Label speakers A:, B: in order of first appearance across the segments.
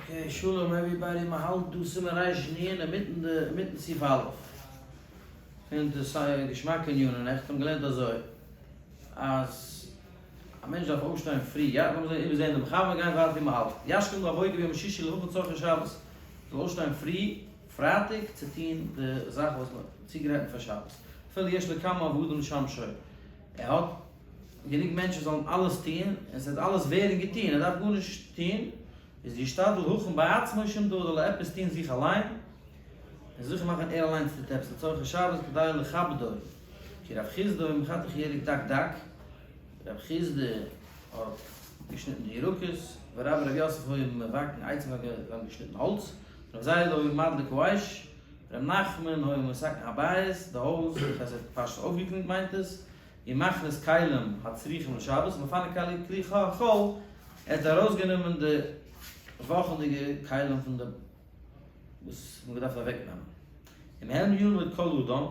A: Okay, שלום everybody, מען האלט דא סימן רש נ אינמיטן די אינמיטן סעיף א' פון די סיי געשמאקע ענינים, נעכטן האבן געלערנט אזוי אז א מענטש דארף אויפשטיין פרי, יא, לאמיר זען איבערזען דעם חבר גיין ווייטער ווי מען האלט, ישכם בבוקר ביום שישי להכין צרכי שבת, זאל אויפשטיין פרי פרייטאג צו טון די זאך וואס מען צוגרייטן פאר שבת, אפילו יש לו כמה עבדים לשמשו, ער האט גענוג מענטשן זאלן אלעס טון, און ס'וועט אלעס ווערן געטון, ער דארף גארנישט טון, איז ישתדל הכין בעצמו שום דבר זאל ער עפעס טון זיך אליין, און זיכער מאכן ער אליינס טוט עפעס לצרכי שבת כדי לכבדו, כי רב חסדא היה מחתך ירק דק דק, רב חסדא האט געשניטן די ירקות, ורבה רב יוסף היה מבקען עצים זיי האבן געשניטן האלץ, רב זירא היה מדליק האש, רב נחמן היה מתקן הבית, די הויז, דאס הייסט ער האט פשוט אויפגעקלינט מיינט עס, ומכניס כלים הצריכים לשבת ומפנה כלי כלי חול, ער האט ארויסגענומען די וואכענדיגע כלים פון די וואס מ'האט געדארפט אוועק נעמען, ומהם ילמד כל אדם,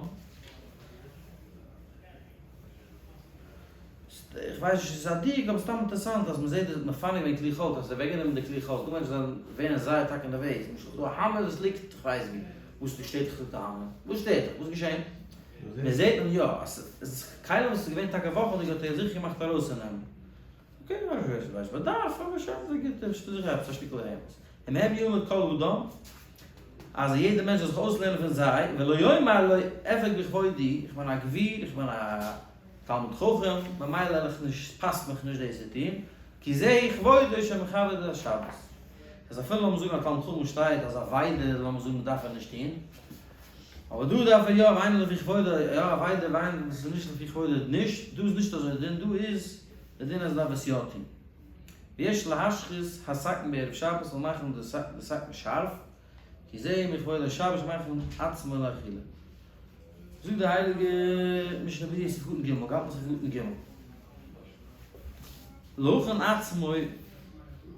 A: איך ווייס נישט צו ס'איז א דיוק אבער סתם אינטערעסאנט אז מ'זעט אז מפנה געווען כלי חול, אז אוועק גענומען די כלי חול, ס'דא מענטשן וואס ווערן זייער טאקע נערוועז, למשל ס'דא א האמער וואס ליגט כ'ווייס ווי, וואס שטערט דיך די האמער? וואס שטערט דיך? וואס געשען? מען זעט אים יא, אז עס כלים וואס איז געווען טאקע וואכענדיג האט ער זיכער געמאכט ארויסצונעמען. Okay, איך ווייס נישט באדארף, אבער שוין, ס'איז גוט, עס איז זיכער עפעס א שטיקל רמז. ומהם ילמד כל אדם, אז יעדער מענטש זאל זיך אויסלערנען פון זיי, ולא יאמר לא אפק בכבודי, איך בין א גביר, איך בין א תלמיד חכם, ממילא וועל איך נישט, פאסט מיך נישט דאס צו טון, כי זה כבודו שמכבד את השבת. אז אפילו לאמיר זאגן א תלמיד חכם שטייט אז אבידה, לאמיר זאגן, דארף ער נישט טון, אבער דא דארף ער יא וויינען לפי כבודו, יא אבידה וויינען וואס איז נישט לפי כבודו נישט, דא איז נישט אזוי די דין, דא איז די דין אז ער דארף עס יא טון. ויש להשחית הסכין בערב שבת זאל מאכן די סכין שארף, כי זה מכבוד השבת שמכין עצמו לאכילה. זאגט די הייליגע משנה ברורה סעיף קטן ג', גאלד סעיף קטן ג', להכין עצמו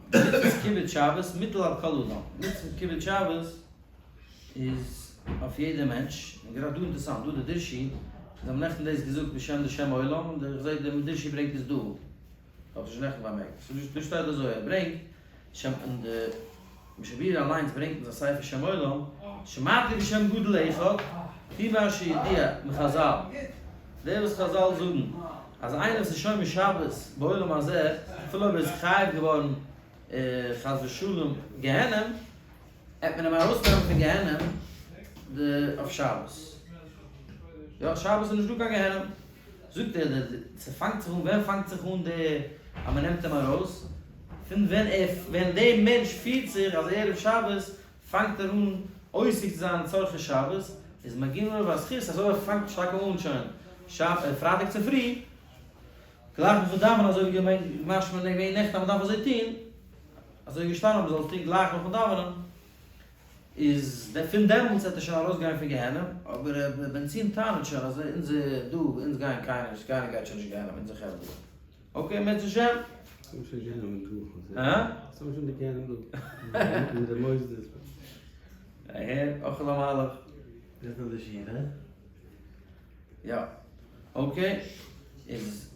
A: מצוות כיבוד שבת מוטל על כל אדם, מצוות כיבוד שבת איז אויף יעדע מענטש, און גראדע דא אינטערסאנט, דא די דרשי, זיי האבן נעכטן דאס געזאגט בשם די שם עולם, און איך זעה די דרשי ברענגט עס דא, האב איך שוין נעכטן באמערקט, סאו דא שטייט אזוי, ער ברענגט שם, און די משביר אליינס ברענגט אין זיין ספר שם עולם, שמעתי בשם גדול אחד, פי מה שידיע מחזל, דער וואס חזל זאגן אז איינער וואס איז שומר שבת בעולם הזה, אפילו אויב ער איז חייב געווארן חס ושלום גיהנום, עט מען אים ארויסנעמען פון גיהנום די אויף שבת. יא שבת איז נישט דא קיין גיהנום. זאגט ער די ס'פאנגט זיך אן ווען פאנגט זיך אן די אז מ'נעמט אים ארויס? פון ווען ער ווען די מענטש פירט זיך אז ערב שבת פאנגט ער אן עוסק צו זיין אין צרכי שבת איז מגין עליו הזכות אז אויב ער פאנגט טאקע אן שוין פרייטאג צופרי גלייך נאכן דאווענען אזוי ווי געווען משמע געווען נעכטן אז מ'דארף אזוי טון אזוי איז געשטאנען אז מ'זאל עס טון גלייך נאכן דאווענען, איז פון דעמאלטס וועט ער שוין ארויסגיין פון גיהנום, אבער ר' בנציון טענה'ט שוין אז אונז דא, אונז גייען קיינער נישט, קיינער גייט שוין נישט גיהנום, אונזער חברה דא. Okay, אם ירצה השם.
B: ס'איז שוין גיהנום דא.
A: הא?
B: ס'איז שוין די גיהנום דא. מיט די מוסדות.
A: אהער, אוכל המהלך.
B: דאס איז די שיעור, הא?
A: יא. Okay. איז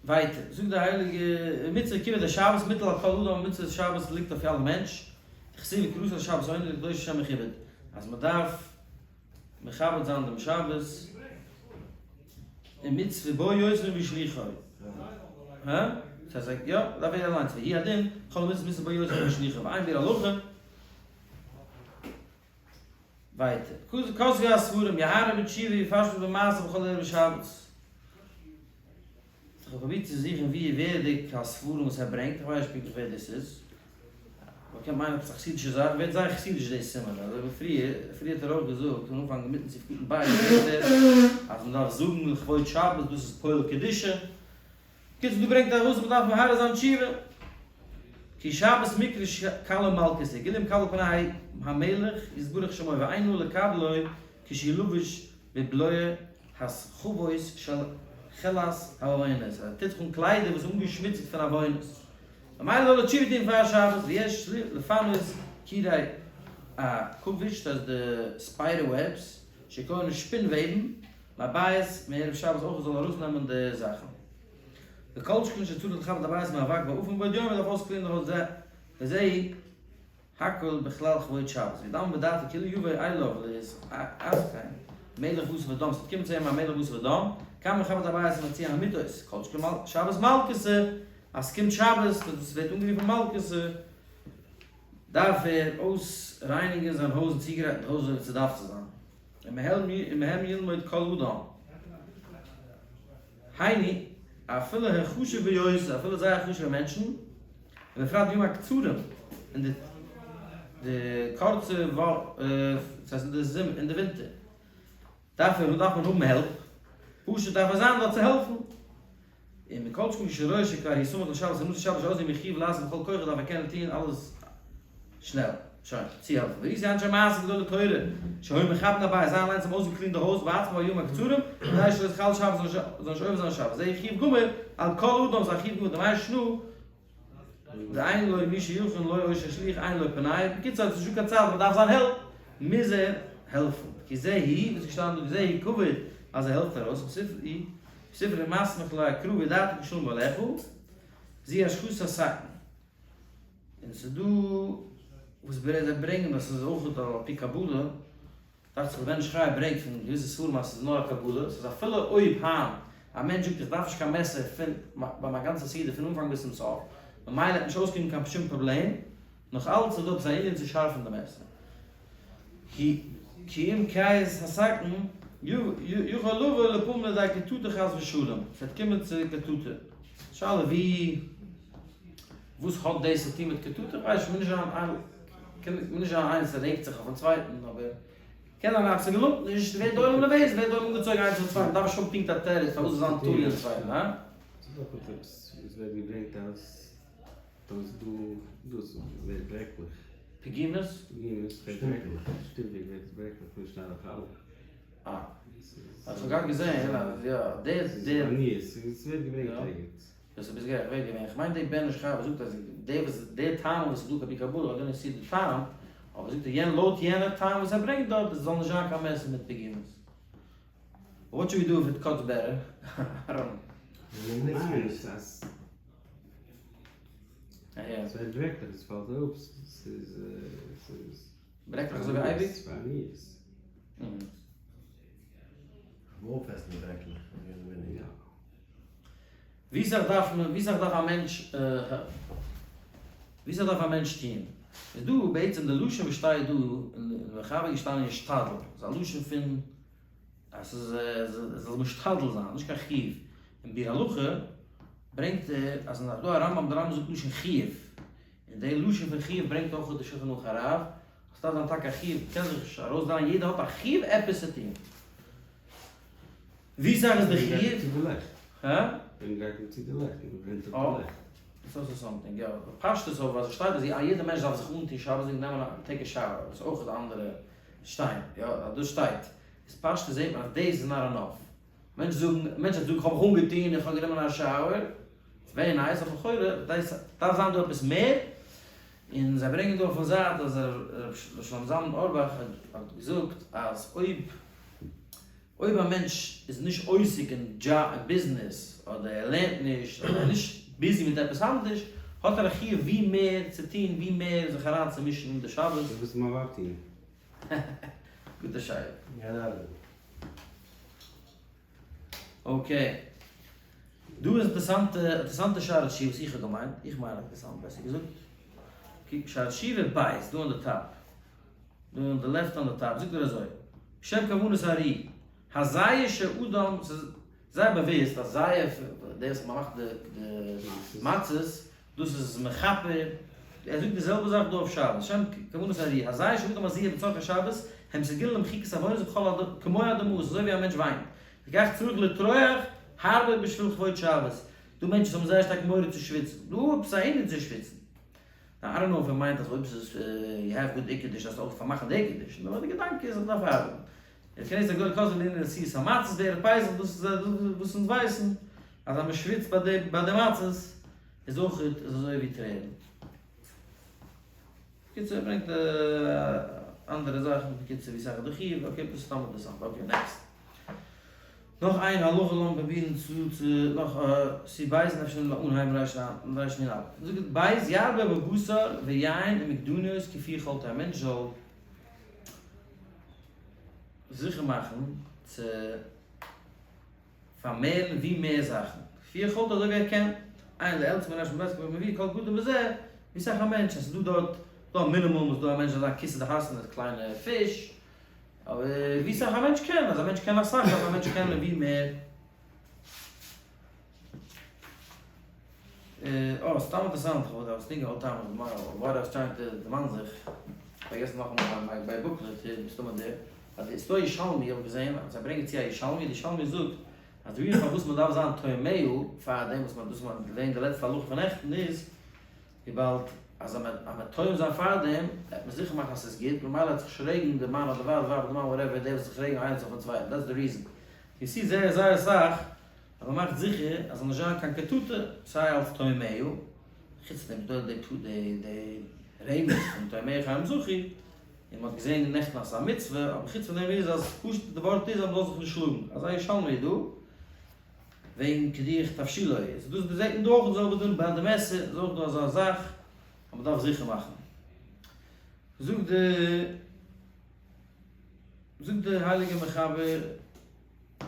A: ווייטער זאגט די הייליגע מצוה כיבוד השבת מוטל על כל אדם מצוות שבת ליגט אויף אלע מענטש, דכתיב וקראת לשבת עונג לקדוש השם מכובד, אז מען דארף מכבד זיין דעם שבת, און מצוה בו יותר מבשלוחו, הא? ס'הייסט יא, דארף יעדער אליינס, והוא הדין, כל המצוות מצוה בו יותר מבשלוחו, ואין ביאור הלכה. ווייטער, כתבו הספרים, יהרהר בתשובה ויפשפש במעשיו בכל ערב שבת. איך האב פרובירט צו זוכן ווי ווער די הספרים וואס ער ברענגט, איך ווייס נישט פונקטליך ווער דאס איז, אבער קען מיינען עפעס א חסידישע זאך, ווערט זייער חסידיש די סימן, אזוי ווי פריער, פריער האט ער אויך געזאגט אין אנפאנג אינמיטן סעיף קטן ב' זאגט ער אז מען דארף זאגן לכבוד שבת דאס איז פועל קדושה, קיצור דא ברענגט ער ארויס אז מען דארף מהרהר זיין תשובה, כי שבת מקרא כלה מלכות היא, כאילו מקבל פני המלך יתברך שמו ואין נאה לקבלו כשהוא לבוש בבלוע הסחובות של חילת העוונות, אז ער טוט זיך אן קליידער וואס איז אנגעשמוצט פון עוונות, ממילא זאל ער תשובה טון פאר שבת, ויש לפנות קירי עכביש, דאס איז די spider webs, שקורין שפין וועבן, מהבית מערב שבת אויך זאל ארויסנעמען די זאכן. וכל שכן שצריך לכבד הבית מאבק ועפר מבעוד יום ער דארף אויסקלינען די הויז וזה. הכל בכלל כבוד שבת, וידמה בדעתו כאילו יבא אליו להתזקן מלך בשר ודם, ס'וועט קומען צו אים א מלך בשר ודם, כמה מכבד הבית ומציע המיטות, כל שכן שבת מלכתא, אז ס'קומט שבת וואס ווערט אנגערופן מלכתא, דארף ער אויסרייניגן זיין הויז און צוגרייטן די הויז אזוי ווי ס'דארף צו זיין, ומהם ילמוד כל אדם. היינו, אפילו החשוב ביותר, אפילו זייער חשוב'ע מענטשן, ובפרט בימים הקצרים, אין די די קורצע דאס הייסט אין די זומער, אין די ווינטער, דארף ער דארף מען האבן העלפ, פשוט דארף ער זיין דארט צו העלפן. און מכל שכן כשרואה שכבר הוא סמוך לשבת ונשא שבת שאז הוא מחויב לעשות בכל כוחו דארף ער קענען טוען אלעס שנעל. שוין, צו העלפן. וראיתי אנשי מעשה גדולי תורה שהיו מכבדין הבית, זיי אליינס האבן אויסגעקלינט די הויז בעצמם בימים הקצרים, כדי שלא יחלל שבת זאל נישט עובר זיין שבת. זה חיוב גמור על כל אדם, ס'איז א חיוב גמור, דמאי שנא דאין לו מי שיכין לו או ששליח אין לו פנאי, בקיצור עס איז נישטא קיין צייט, מען דארף זיין העלפ, מוז ער העלפן, כי זה הוא, וואס איז געשטאנען דא, כי זה הוא כבוד אז ער העלפט ארויס, בספרי מסמיך להקרא וידעת כי שלום אהלך, זו השחתת הסכין. און ס'איז דא וואס זיי ברענגען אז ס'איז אויך על פי קבלה, דאכט זיך די בן איש חי ברענגט פון געוויסע ספרים אז ס'איז נאר א קבלה, ס'איז אפילו אויב היינט א מענטש זאגט איך דארף נישט קיין מעסער פון ביי מיין גאנצע סעודה פון אנפאנג ביז צום סוף, ממילא וועט נישט אויסקומען קיין שום פראבלעם, נאך אלץ איז דא עפעס א ענין צו שארפן די מעסער. כי כי אם כעת הסכין יכול לבוא לפעמים לידי קטטה חס ושלום, ס'וועט קומען צו קטטה. שאלה ווי וואס האט דאס צו טון מיט קטטה? כ'ווייס נישט, מוז נישט זיין מוז נישט זיין איינס רעגט זיך אויפן צווייטן, אבער קען זיין אז ס'געלונגט נישט, ווערט די עולם נערוועז, ווערט די עולם אנגעצויגן איינס אויפן צווייטן, דארף נישט האבן פונקט א תירוץ פארוואס זאל זיין תלוי אין צווייטן, הא?
B: ס'איז דאך עפעס וואס ווערט געברענגט אז טאמער ס'איז דא דאס ווערט ברעקלעך.
A: פגימות?
B: פגימות ווערט ברעקלעך, שטומפיג ווערט עס ברעקלעך פון שטארק חלה.
A: אה. אז כ'האב גראד געזעהן אז יא, דער דער.
B: עניות, ס'ווערט געברענגט ערגעץ.
A: דאס איז ביז גערעכט ווערט געווען, כ'מיין דער בן איש חי וואס זאגט אז דער וואס דער טעם וואס איז דא כפי קבלה, I don't see די טעם, אבער זאגט ער יענ לויט יענער טעם וואס ער ברענגט דארט, עס זאל נישט זיין קיין מעסער מיט פגימות. What should we do if it cuts better? I don't know.
B: ניין, ס'איז ס'ווערט ברעקלעך, עס פאלט אראפ, ס'איז ס'איז.
A: ברעקלעך אזוי ווי אייביג?
C: כ'וואלט אויפעסן די ברעקלעך ווען יא.
A: ווי סאך דארף מען, ווי סאך דארף א מענטש, ווי סאך דארף א מענטש טוהן? איז דא בעצם די לשון וואס שטייט דא אין מחבר געשטאנען ישתדל, איז א לשון פון אז ס'איז ער זאל משתדל זיין, נישט קיין חיוב. אין ביאור הלכה ברענגט ער אז ס'איז דא א רמב ם, די רמב ם זאגט לשון חיוב, און די לשון פון חיוב ברענגט אויך די שולחן ערוך הרב, אז ס'דארף זיין טאקע א חיוב, מ'קען זיך נישט ארויסדרייען, יעדער האט א חיוב עפעס צו טון. ווי סאך איז די חיוב?
B: צו די לעכט.
A: הא?
B: ווען גייט מען צו די לעכט? מען ברענט אפ די לעכט.
A: דאס איז something, יא. פשטות אבער אז עס שטייט אז יעדער מענטש דארף זיך אנטון שבת און נעמען א take a shower, דאס איז אויך די אנדערע שטיין, יא, אז דאס שטייט. איז פשטות זעט מען אז דאס איז not enough. מענטש זאגן, מענטש וועט זאגן איך האב מיך אנגעטון, איך האב גענומען א shower, it's very nice, אבער לכאורה דאס דארף זיין דא עפעס מער, און זיי ברענגען דא אויפן זייט אז ר' שלמה זלמן אורבאך האט געזאגט אז אויב אויב א מענטש איז נישט עוסק אין דזשאב אין ביזנעס אדער ער לערנט נישט אדער ער איז נישט busy מיט עפעס אנדערש האט ער א חיוב ווי מער צו טון ווי מער זיך אריין צו מישן אין די שבת.
B: וואס מיין ווייב טון?
A: גוטע שאלה.
C: גיין ארבעטן.
A: Okay. דא איז אינטערעסאנטע אינטערעסאנטע שערי תשובה וואס איך האב געמיינט, איך מיין אינטערעסאנט בעסער געזאגט. קוק שערי תשובה בית דא אין די top. דא אין די left on די top זאגט ער אזוי, בשם כוונת הארי, הזיעה שאדם, ס'איז זייער באוויסט אז זייער דאס וואס מ'מאכט די מצות, דאס איז מכפר, ער זאגט די זעלבע זאך דא אויף שבת, בשם כוונת הארי, הזיעה שאדם מזיע בצרכי שבת, הם סגולה למחיקת עוונות בכל הד כמו הדמעות, אזוי ווי א מענטש וויינט, וכך צריך לטרוח הרבה בשביל כבוד שבת, דא מענטשן וואס האבן זייער שטארק מורא צו שוויצן, דא עפעס א ענין צו שוויצן. I don't know אויב ער מיינט אז אויב ס'איז you have good עיקר דיש דארפסטו אויך פארמאכן די עיקר דיש, נאר די געדאנק איז אז מ'דארף ארבעטן. יעצט קען איך זיך גאר קאזן לענין עשיית המצות בערב פסח, דאס איז וואס אונז ווייסן אז אז מ'שוויצט ביי די ביי די מצות איז אויך איז אזוי ווי טרערן. בקיצור ער ברענגט אנדערע זאכן, בקיצור ווי סאך די חיוב, okay דאס איז סתם אינטערעסאנט, okay next. נאך איין הלכה לאמיר פרובירן צו צו נאך סי' בית און אפשר אנהייבן ריש נון אלף. זאגט בית ירבה בבשר ויין ומגדנות כפי יכולתו א מענטש זאל זיכער מאכן צו פארמערן ווי מער זאכן כפי יכולתו אזוי ווי ער קען, אין לאלץ מנש מבית כבר מביא כל גדול בזה, ווי סאך א מענטש אז ס'איז דא דארט דא א מינימום איז דא א מענטש זאל זיין כסא דהסן איז קליינע פיש, אבער ווי סאך א מענטש קען, אז א מענטש קען אסאך דארף א מענטש קענען ווי מער. אה, סתם אינטערעסאנט, איך וואלט דאס נישט געוואלט טענה'ן, וואט איי וואס טרייענג טו דערמאן זיך, פארגעסן נאכאמאל מיין מיין booklet איז מסתמא דער, אז די ס'דא ירושלמי, איך האב געזען אז זיי ברענגען צו א ירושלמי, די ירושלמי זאגט אז די reason פארוואס מען דארף זיין טועמיה פאר דעם וואס מען דאס מען האט געלערנט די לעצטע הלכה פון נעכטן איז, וויבאלד אז אז מען טועם זיין פארדעם וועט מען זיכער מאכן אז ס'איז גוט, ממילא וועט זיך נישט רעגן די מאן אדער ווייב, די ווייב אדער מאן whatever, דער וועט זיך רעגן איינס אויפן צווייטן, that's the reason. יו סי זייער זייער אסאך אז מען מאכט זיכער אז זאל נישט זיין קיין קטטה, סיי אלס טועמיה, חוץ דעם איז דא די די רמז פון טועמיה חיים זכי, און מען האט געזען נעכטן אז ס'איז א מצוה, אבער חוץ פון דעם איז אז פשוט די ווארט איז אז מען זאל זיך נישט שלאגן, אזא ירושלמי איז דא. וועגן קדיח תבשילו איז דאס זעט מען דא אויך די זעלבע דין ביי די מעסער איז אויך דא אזא זאך אז מען דארף זיכער מאכן זאגט די זאגט די הייליגע מחבר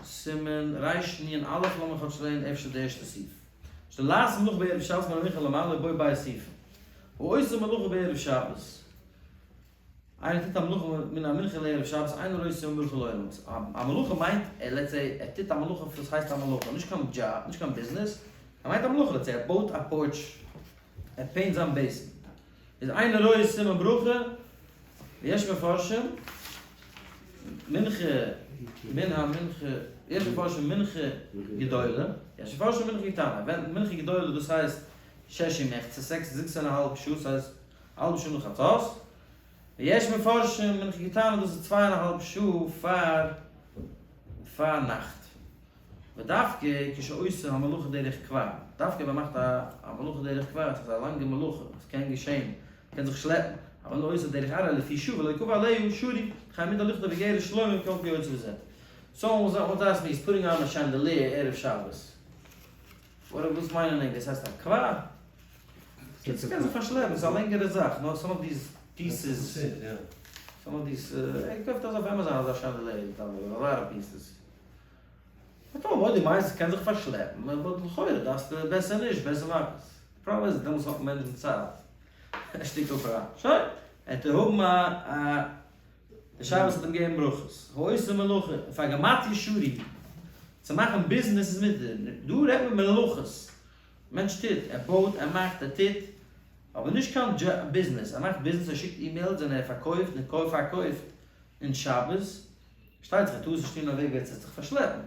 A: סימן רנ א לאמיר כאטש לערנען אפשר די ערשטע סעיף שלעשה מלאכה בערב שבת מן המנחה למעלה בו בית סעיפים העושה מלאכה בערב שבת איינער טוט א מלאכה מן המנחה לערב שבת אינו רואה סימן ברכה לעולם. א מלאכה מיינט ער let's say ער טוט א מלאכה וואס הייסט א מלאכה נישט קיין דזשאב נישט קיין ביזנעס ער מיינט א מלאכה let's say ער בויט א porch ער paint זיין basement איז אינו רואה סימן ברכה ויש מפרשים מנחה מן המנחה יש מפרשים מנחה גדולה יש מפרשים מנחה קטנה ווען מנחה גדולה דאס הייסט שש ומחצה זעקס זעקס און א האלב שעה ס'הייסט האלבע שעה נאך חצות, ויש מפרשים מנחה קטנה דאס איז צוויי און א האלב שעה פאר פאר נאכט, ודווקא כשעושה המלאכה דרך קבע, דווקא ווען מ'מאכט א א מלאכה דרך קבע, עס איז א לאנגע מלאכה, עס קען געשען, קען זיך שלעפן, אבל עושה דרך עראי לפי שעה ולא קבע עליה שרי, וכן מותר לכתוב איגרת שלמה וכל כיוצא בזה. So what does mean? He's putting on a chandelier ערב שבת. וואס מיינען ענק? דאס הייסט א קבע? ס'קען זיך פארשלעפן, ס'איז א לענגערע זאך, נאר some of these pieces, some of these, ער קויפט אזא אויף Amazon אזא chandelier, a lot of pieces. אבער אויב דו מיינסט ס'קען זיך פארשלעפן, אבער לכאורה דארפסטו בעסער נישט, בעסער מאך עס. די פראבלעם איז דעמאלטס האט מענטשן צייט. א שטיקל פרט. שוין, ער וועט האבן א א די שבת האט אים געגעבן ברכות. העושה מלאכה, פאר גמטריא שרי, צו מאכן ביזנעס איז מותר, דא רעדט מען מלאכות. מענטש טוט, ער בויט, ער מאכט, ער טוט, אבער נישט קיין ביזנעס, ער מאכט ביזנעס, ער שיקט emails און ער פארקויפט און פארקויפט אין שבת, פארשטייט זיך ער טאר עס נישט טון אין א וועג ווי ער וועט זיך פארשלעפן,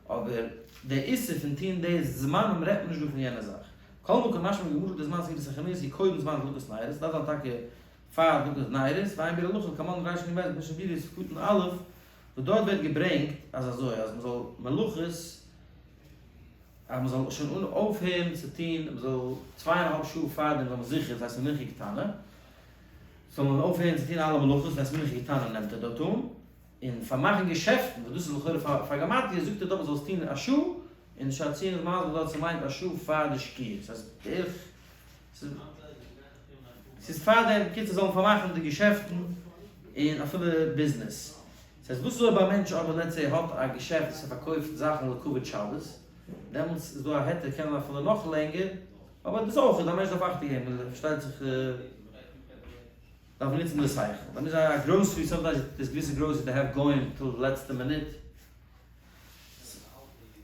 A: אבער דער איסור פון טון די זמנים רעדט מען נישט דא פון יענע זאך. מכל מקום משמע בגמרא דזמן סעודת החנוכת היא קודם זמן הדלקת נרות, דארף זיין טאקע פאר הדלקת נרות, ועיין ביאור הלכה לקמן ריש נ ב' משנה ברורה סעיף קטן א', וואס דארט ווערט געברענגט אז אזוי אז מען זאל מלאכות אז מען זאל שוין אויפהערן צו טון, מען זאל צוויי און א האלב שעה פארדעם זאל מען זיכער, דאס הייסט מנחה קטנה, זאל מען אויפהערן צו טון אלע מלאכות, דאס הייסט מנחה קטנה נעמט ער דארט אן, און פארמאכן געשעפטן, וואס דאס איז לכאורה פאר פאר גמטריא, זאגט ער דארט מען זאל עס טון א שעה, און שער ציון איז מסביר דארט ס'מיינט א שעה פאר די שקיעה, ס'הייסט בערך, ס'איז פארדעם, בקיצור זאל מען פארמאכן די געשעפטן און אפילו ביזנעס. ס'הייסט וואס איז אויב א מענטש אבער let's say האט א געשעפט וואס ער פארקויפט זאכן לכבוד שבת, דעמאלטס איז דא א היתר קען זיין אפילו נאך לענגער, אבער דאס אויך איז א מענטש דארף אכטונג געבן, פארשטייט זיך דארף מען נוצן די שכל, ווען איז א גראסערי sometimes דאס געוויסע גראסערי they have גוים till די לעצטע מינוט,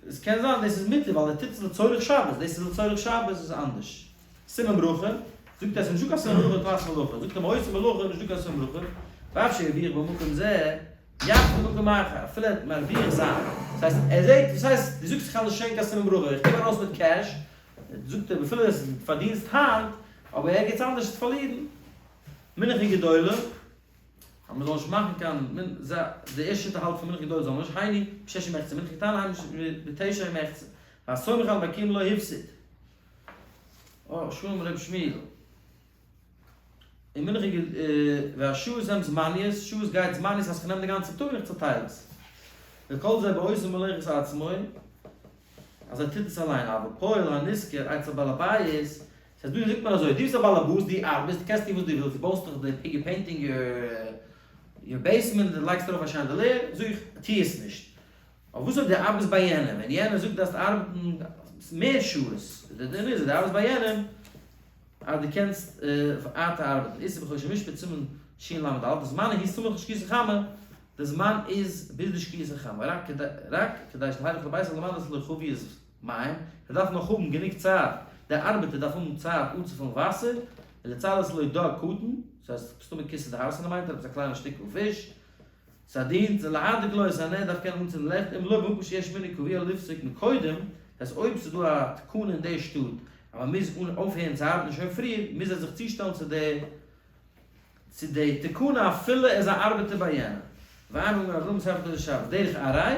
A: עס קען זיין דאס איז מותר ווייל ער טוט עס לצורך שבת, דאס איז לצורך שבת איז אנדערש. סימן ברכה, זאגט ער עס איז נישטא קיין סימן ברכה לתנועת מלאכה, זאגט אים העושה מלאכה נישטא קיין סימן ברכה, ואף שהרוויח במקום זה, יפסיד במקום אחר, אפילו ער וועט מרוויח זיין, דאס הייסט ער זעט, וואס הייסט דו זאגסט איך האב נישט שוין קיין סימן ברכה, איך קום ארויס מיט cash, זאגט ער אפילו עס פארדינסט היינט, אבער ערגעץ אנדערש וועסטו פארלירן. מנחה גדולה, אז מען זאל נישט מאכן קיין מנ ז, די ערשטע שיטה האלט פון מנחה גדולה זאל מען נישט, היינו, בשש ומחצה, מנחה קטנה היינו בתשע ומחצה, והסומך על מקים לא הפסיד. אה, שלום ר' שמואל. און מנחה גד והשעות הם זמניות, שעות גייט זמניות אז כ'נעם די גאנצע טאג און איך צוטייל עס. וכל זה בעושה מלאכת עצמו, אז ער טוט עס אליין, אבל פועל הנשכר אצל בעל הבית, ס'הייסט דא זאגט מען אזוי, דו ביסט א בעל הבית, דו ארבעסט, דו קענסט טון וואס דו ווילסט, דו בויסט דיך די פיגער painting your basement, דו לייגסט ארויף א chandelier, זאג איך, טו עס נישט. אבער וואס אויב דו ארבעסט ביי יענעם, און יענער זאגט דארפסט ארבעטן מער שעות, די דין איז אז דו ארבעסט ביי יענעם, אז דו קענסט ווייטער ארבעטן, איסור בחושן משפט סימן של"א, די זמן איז סמוך לשקיעת החמה, די זמן איז ביז די שקיעת החמה, רק כדי רק כדי שלהיילך לביתו למלא לו חביות מים, ער דארף נאך האבן גענוג צייט, דער ארבעטער דארף האבן צייט אנצופולן וואסער, ולצלות לו דג קטן, ס'הייסט מסתמא כסא דהרסנא מיינט ער עפעס א קליינע שטיקל פיש, ס'דינט להדליק לו את הנר דארף קענען אנצינדן לעכט, אם לא במקום שיש מנהג קבוע לפסוק מקודם, דאס הייסט אויב ס'איז דא א תקנה אין די שטאט אז מ'מוז אויפהערן צו ארבעטן שוין פריער, מוז ער זיך צושטעלן צו די צו די תקנה אפילו ער איז א ארבעטער ביי יענעם. ואין מגן אברהם ספר תורה שבת דרך עראי,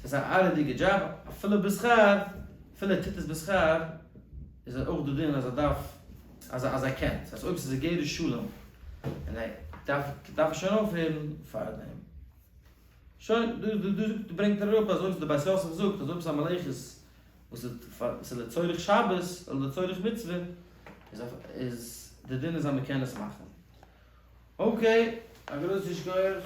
A: ס'איז א עראי'דיגע דזשאב, אפילו בשכר, אפילו ער טוט עס בשכר, איז אויך די דין אז ער דארף, אז ער קען, ס'הייסט אויב ס'איז א גרש שלום, און ער דארף דארף ער שוין אויפהערן פארדעם. שוין, דא דא דא ברענגט ער אראפ אז אויב די בית יוסף זאגט אז אויב ס'איז א מלאכת וואס איז לצורך שבת אדער לצורך מצוה, איז איז די דין איז אז מ'קען עס מאכן. Okay, א גרויסן שכוח.